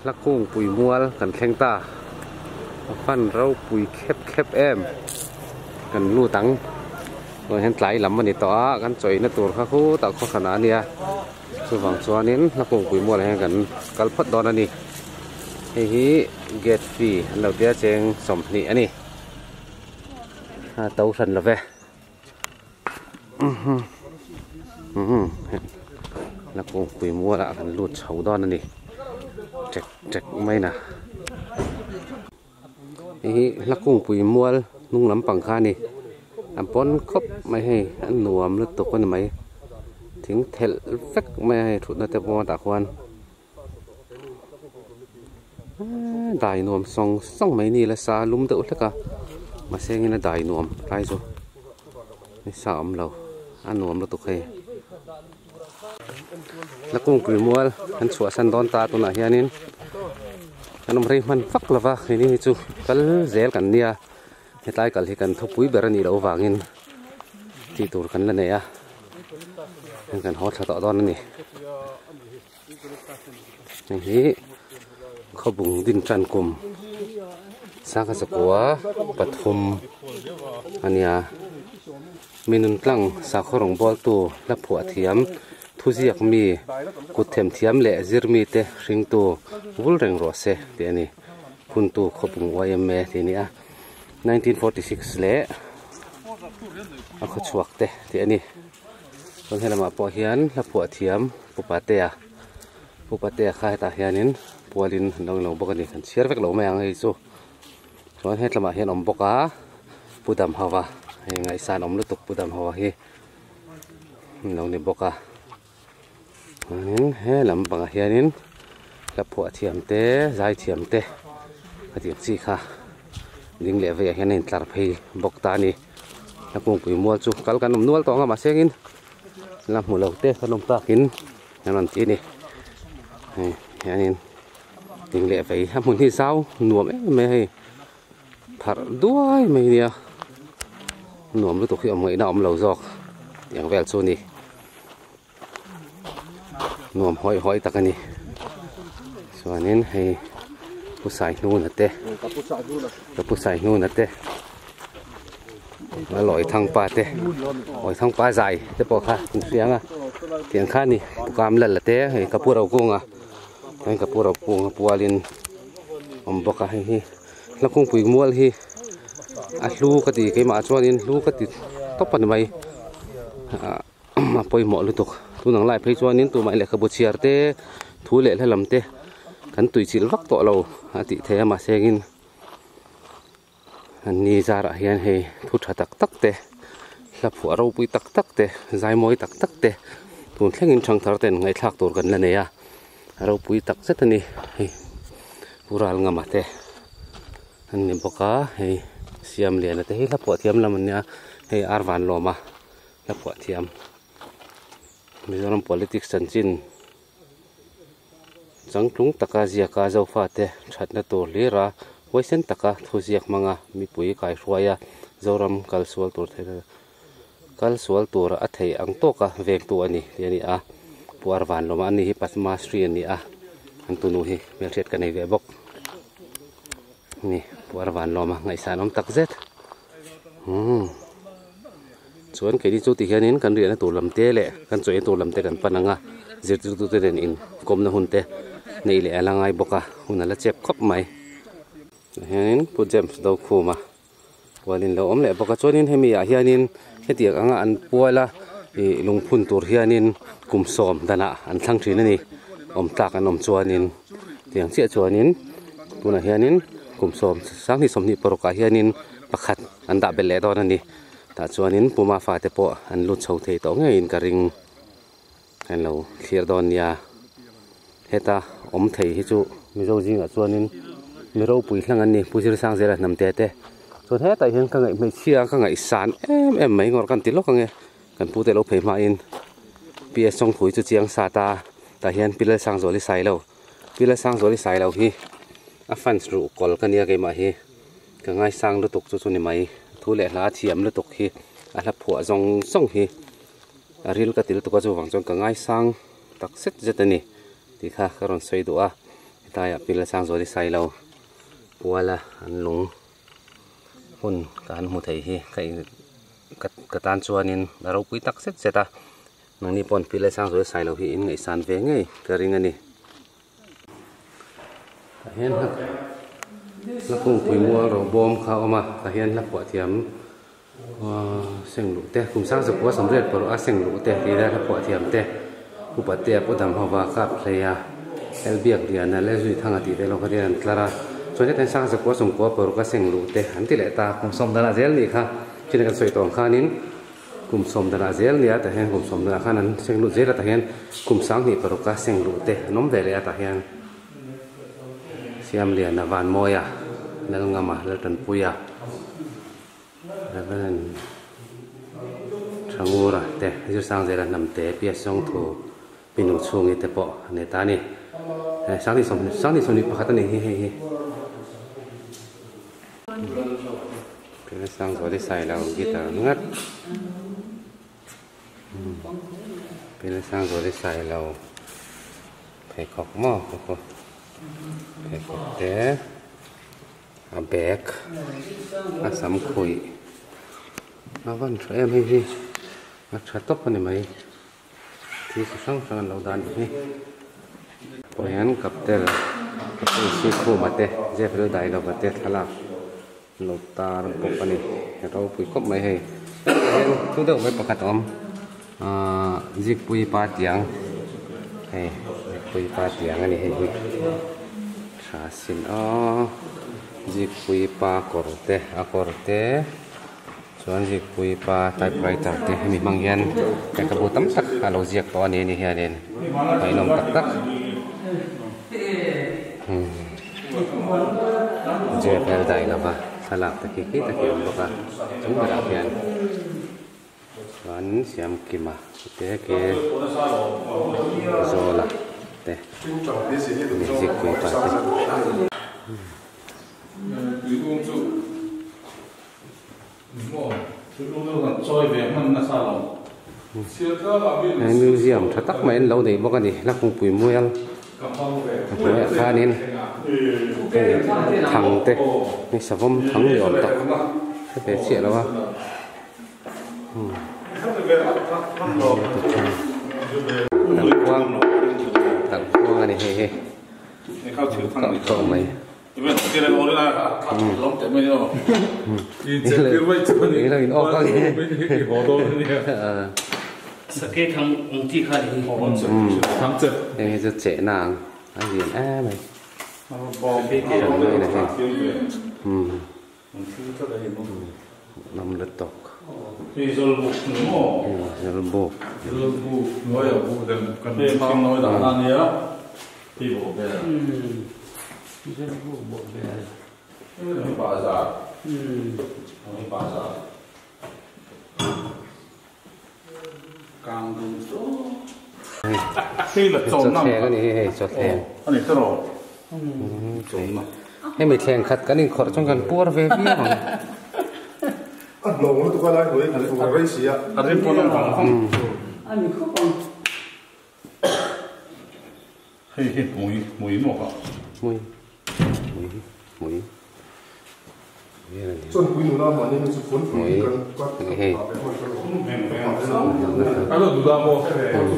Hla kungpui mual kan thleng ta. A fan ropui khep khep em. Kan lut ang. Tunah hian tlai lam a ni tawh a, kan chawina tur kha khutah khaw hranah a nia. Chuvang chuanin hla kungpui mualah hian kan kal phawt dawn a ni. Hei hi gate fee an lo tia cheng 20 a ni. A to hran lo ve. La kungpui mualah kan lut chho dawn a ni ṭek ṭek mai na hei hi hla kungpui mual hnung lampang kha a ni a pawn khawp mai hei a nuam lutuk a ni mai thing thelh vek mai a hei thutna te pawh tah khuan dai nuam sawng sawng mai ni la sa lum deuh hlek a mahse engin a dai nuam tlai chu ni sa awm lo a nuam lutuk hei la kungpui mual an chhuahsan dawn ta tunah hianin kan awm rei hman vak lova keini hi chu kal zel kan nia hetlai kal hi kan thupui ber a nih loh avangin tih tur kan la nei a kan haw thla tawh dawn a ni. Hei hi khawbung din tan kum sangha zakua pathum a nia mi nun tlang sakhaw rawng bawltu hla phuah thiam thuziak mi kut them thiam leh zir mite hringtu vul reng rawh se tih a ni phuntu khawbung yma tih a ni a 1946 leh a khawchhuak te tih a ni. Chuan helamah pawh hian hla phuah thiam Pu Patea Pu Patea kha hetah hianin pualin an lo inlo bawk a ni kan chhiar vek lo mai ang hei chu chuan hetlamah hian awm bawk a Pu Damhauha hei ngaihsan awm lutuk Pu Damhauha hi an lo ni bawk a chuanin he lam pangah hianin hla phuah thiam te zai thiam te a tih ang chi kha ding leh veiah hian a intlar phei bawk ta a ni. A kungpui mual chu kal kan awm nual tawh ang a mahse engin la hmu lo te kan awm takin an rawn ti a ni hei hianin ding leh vei a hmun hi zau nuam em em mai a hei pharh duai mai nia nuam lutuk hi awm ngaihna a awm lo zawk tih ang vel chu a ni. Nuam hawi hawi tak a ni chuanin hei pu Saihnuna te ka pu Saihnuna te a lawi thangpa te lawi thangpa zai te pawh kha an hria ang a tiang kha a ni pu Kamlala te hei ka pu Rokunga hei ka pu Rokunga pualin awm bawk a hei hi hla kungpui mual hi a hlu ka ti keimah chuanin hlu ka ti tawp a ni mai ah. A pawimawh lutuk tunang lai phei chuanin tumah lehkhabu chhiar te thu leh hla lam te kan tui chilh vak tawh lo a tih theih a mahse engin an ni zarah hian hei thu tha tak tak te hla phuah ropui tak tak te zai mawi tak tak te tun thlengin thangthar ten ngaihthlak tur kan la nei a ropui tak zet a ni hei pu Ralngama te an ni bawk a hei Siamliana te hi hla phuah thiam lam an nia hei Arvanlawma. Hla phuah thiam Mizoram politics chanchin changtlung taka ziaka Zofate thatna tur hlira huaisen taka thuziak hmanga mipui kaihruaia Zoram kal sual tur theih kal sual tur a theih ang tawka vengtu a ni tih a ni a Pu Arvanlawma a ni hi Padma Shri a ni a an tunu hi hmelhriat ka nei ve bawk a ni Pu Arvanlawma ngaihsan awm tak zet. Umm chuan keini chu ti hianin kan riahna tur lam te leh kan chawei tur lam te kan pan ang a zirtirtu te nen inkawmna hun te neih leh a la ngai bawk a hun a la chep khawp mai tah hianin Pu James Dokhuma pualin lo awm leh bawk a chuanin hemi ah hianin hetiang anga an pual a ih lungphun tur hianin kum sawm danah an thlang thin a ni awm tlak an awm chuanin tiang chiah chuanin tunah hianin kum sawm sanghnih 26 ah hianin pakhat an dah belh leh dawn a ni tah chuanin puma fate pawh an lut chho thei tawh ngeiin ka ring an lo thlir dawn nia heta awm thei hi chu mizo zingah chuanin mi ropui hlang an ni pu zir sang zela hnam te te chuan hetah hian ka ngaih hmeichhia ka ngaihsan em em mai ngawr kan ti lawk ang e kan pute lo phei hmain ps chawngthui chu chiang sa ta tah hian pi lalsangzuali sailo pi lalsangzuali sailo hi a fans ruh kawl ka nia keimah hi. Ka ngaisang lutuk chu chu ni mai. Thu leh hla thiam lutuk hi a hla phuah zawng zawng hi a ril ka ti lutuk a chuvang chuan ka ngaisang tak zet zet a ni tih kha ka rawn sawi duh a. Hetlaiah Pi Lalsangzuali Sailo puala an lung hun ka han hmu thei hi ka in ka tan chuanin a ropui tak zet zet a nangni pawh Pi Lalsangzuali Sailo hi in ngaihsan ve ngei ka ring a ni. Tah hian hla kungpui mual ro bawm kha a awm a tah hian hla phuah thiam seng luh te kum sang zakua sawmriat pawh a seng luh te tih vel a phuah thiam te upa te a pu dam ho va kap hlei a Elbiak Liana leh Zuithanga tih vel ho kha hian an tlar a chuan hetiang sang zakua sawmkua paruk a seng luh te an ti leh ta kum sawm danah zel nih kha thil kan sawi tawh ang khanin kum sawm danah zel nia tah hian kum sawm danah khan an seng lut zel a tah hian kum sanghnih paruk a seng luh te an awm ve leh a tah hian Siamliana Vanmawia Lalngama Laltanpuia. Reverend Thangura te Zirsangzela hnam te Piasawng thu Pinu chhungi te pawh a nei ta a ni. Sangni sawmhnih Sangni sawmhnih pakhat a nih hi hei hi. Piasangzuali Sailo guitar ngat. Piasangzuali Sailo pheikhawk maw pheikhawk te. A bag a sam khuih a van tha em hei hi a tha tawp a ni mai thil chi hrang hrang an lo dah a nih hi pawh hian kaptel kaptel Sihkhuma te Jeffrey Dailova te thlalak an lo tar bawk a ni a ropui khawp mai hei hian thu deuh mai pakhat a awm ahh Zikpuii pa tiang hei Zikpuii pa tiang a ni hei hi. Tha sin aw Zikpui pa kawr te a kawr te chuan Zikpui pa typewriter te hemi hmang hian lehkhabu tam tak a lo ziak tawh a ni ani hianin ngaihnawm tak tak Jebel Dailova thlalak te khi khi tak hi a awm bawk a chung berah khian. Chuan Siamkima te ke Zawla te music pui pa te. He museum tha tak mai an lo nei bawk a ni la kungpui mual a hnuaiah khanin hei thang te hei savawm thang ni awm tak hre ve chiah lo a. Talhkhuang talhkhuang a ni hei hi kah tawh mai hei hi chu chehna ang a lian em mai Lam la tawk. Hei Zawlbuk ni maw? Zawlbuk. Zawlbuk hnuai a buh lem kan thang nawi dah na nia. Hei bawh vel. Zawlbuk bawh vel. Hei bazar. Hei bazar. Kang dun chu. Hei la chawm nam. Chawthleng ani hei hei chawthleng. Ani te rawh. Chawm nam. Hemi thleng khat kan inkhawrh chuan kan puar ve viau ang. A hnawng lutuk a lai hnuai kan a rei si a. A rim pawn an vang vang. Ani khawp ang. Hei hi hmui hmui maw kha. Hmui hmui hmui. Chuan pui nula mahni hi chu phone pui kan ka hei. Alo duda maw.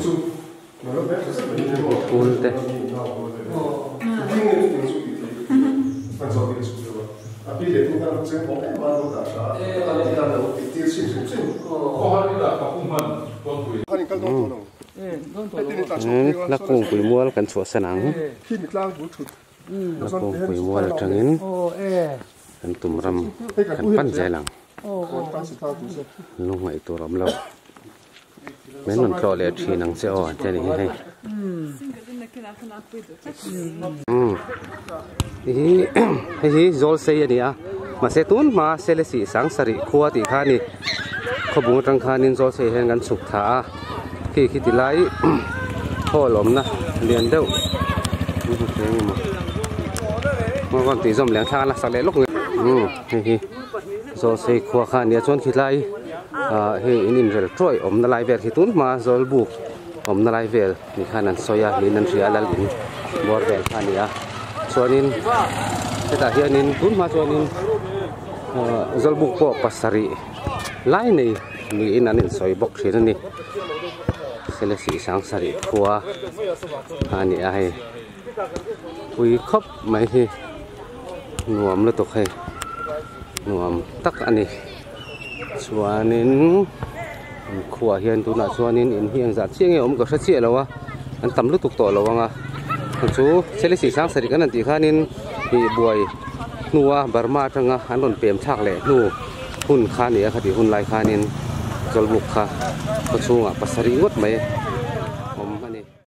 Chu Phul te. La kungpui mual kan chhuahsan ang. La kungpui mual atangin kan tum ram kan pan zel ang. Lungngaih tur a awm lo. Min rawn tlawh leh thin ang che aw an ti a ni hi hei. Hei hi hei hi zawl sei a ni a mahse tun hma Selesih sang sarih khua tih kha a ni khawbung atang khanin zawl sei hian kan chhuk thla a khi khi ti lai hall awmna lian deuh maw rawn tih zawm leh ang thla a la sak leh lawk hei hi zawl sei khua kha a ni a chuan khilai. Ah hei in inrel tawih awmna lai vel khi tun hma Zawlbuk awmna lai vel ni khan an sawi a niin an hria a lal in bawr vel kha a ni a. Chuanin hetah hianin tun hma chuanin ahh zawlbuk pawh pasarih lai nei niin an insawi bawk thin a ni. Selesih sangsarih khua a ni a hei pui khawp mai hi nuam lutuk hei nuam tak a ni. Chuanin an khuaah hian tunah chuanin in hi engzah chiah nge awm ka hre chiah lo a an tam lutuk tawh lo ang a chu Selesih sangsarih kan han tih khanin ih buai hnua Burma atanga an rawn pem thlak leh hnu hun kha a ni a khatih hun lai khanin Zawlbuk kha khaw chhungah pasarih ngawt mai.